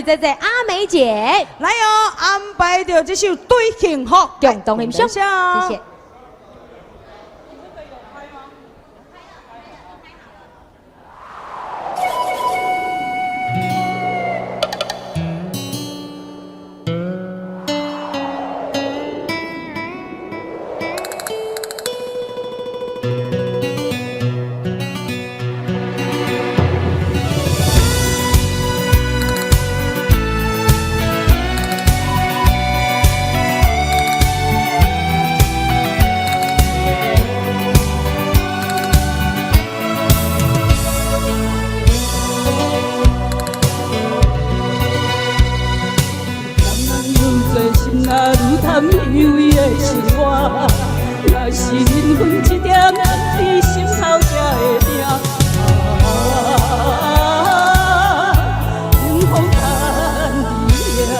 謝謝阿美姐，來哦，安排著這首《對幸福》，共同欣賞，謝謝。若是缘分一點，佇心頭才會疼。啊，幸福等佇遐。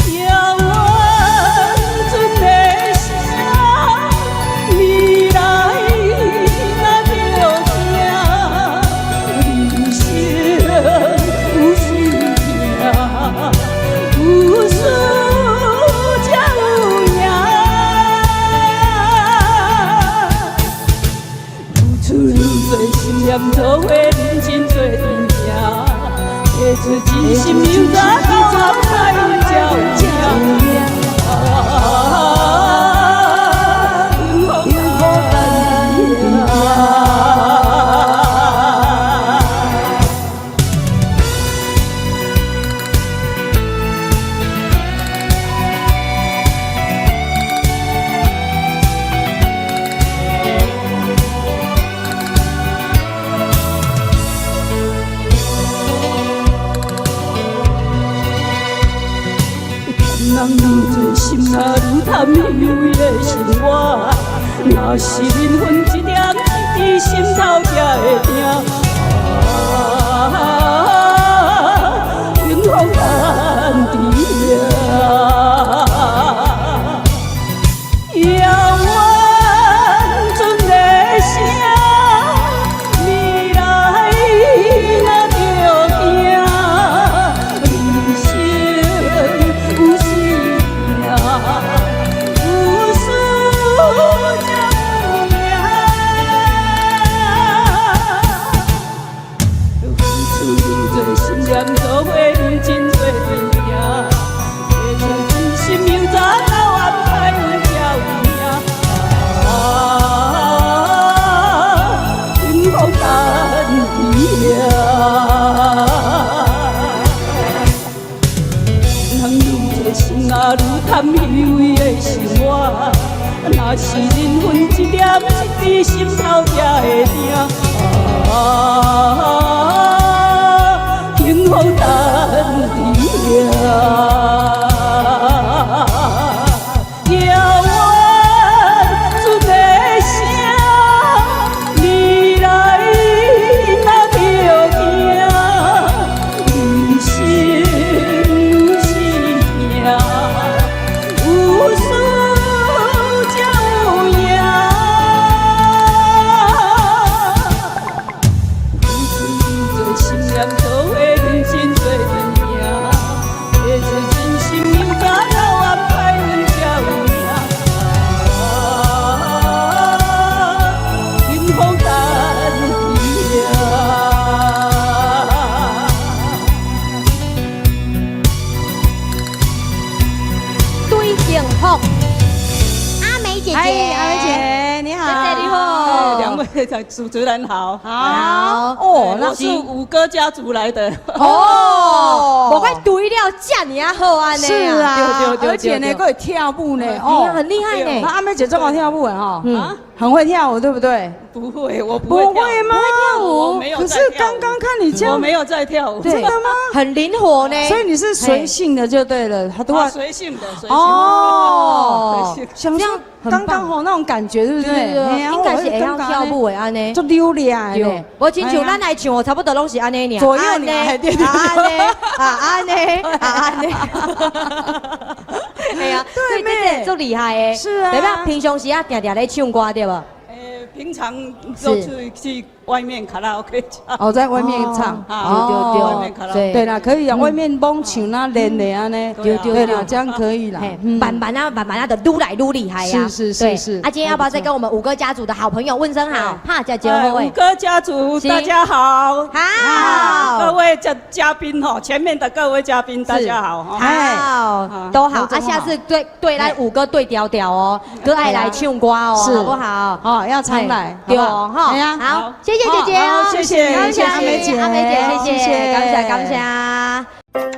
遙遠陣的聲，未來若著聽，人生有時疼，有輸才有贏。愈出愈多心念做伙，認真做陣行，提出真心又怎到安排阮才有贏？啊，幸福等佇遐。欠人愈多，心若愈貪，虚偽的生活。若是緣分一點一滴，心頭才會疼。啊，幸福等佇遐。遙遠陣的聲，未來若著行，人生有時疼，有輸才有贏。付出愈多，心念做伙，認真做陣行，提出真心又怎到安排阮才有贏？啊，幸福等佇遐。人愈多，心若愈貪，虛偽的生活。若是緣分一點一滴，心頭才會疼。啊，幸福等佇遐。遙遠陣的聲，未來若著行，人生有時疼，有輸才有贏。付出愈多，心念做伙，認真做陣行，提出真心又怎到安排阮才有贏？啊，幸福等佇遐。對幸福，阿美姐姐，哎，阿美姐你好，姐姐你好，兩位主持人好，好哦，那我是五哥家族來的。哦，無怪對了遮爾仔好按呢。是啊，對對對而且呢，閣會跳舞呢，哦，很厲害呢。那阿美姐這麼跳舞的哈，嗯，很會跳舞，對不對？不會，我不不會跳會嗎？不會跳舞我沒有可在跳舞。是剛剛看你這樣，我沒有在跳舞，真的嗎？很靈活呢。所以你是隨性的就對了，他都啊會隨性的，隨性哦隨性。想說剛剛好那種感覺，對不對？應該是會曉跳舞的按呢。足溜掠的。無親像咱來唱，差不多攏是按呢爾。左右按呢，按呢，啊按呢，啊按呢。係啊，所以這個足厲害的。是啊。對吧？平常時啊，定定咧唱歌對無？平常都是去外面卡拉 OK 唱。哦，在外面唱，啊，對外面卡拉對對啦，可以啊，外面摸唱啦，練的按呢，對對啦，這樣可以啦。慢慢啊，慢慢啊，就愈來愈厲害啊！是是是是。啊，今天要不要再跟我們五哥家族的好朋友問聲好？哈，姐姐五哥家族大家好，好，各位嘉賓吼，前面的各位嘉賓大家好，好，都好啊，下次對對來五哥對調調哦，閣愛來唱歌哦，好不好？哦，要常來，對哦，哈，好，謝謝姐姐哦，謝謝，謝謝阿梅姐，阿梅姐，謝謝，感謝感謝。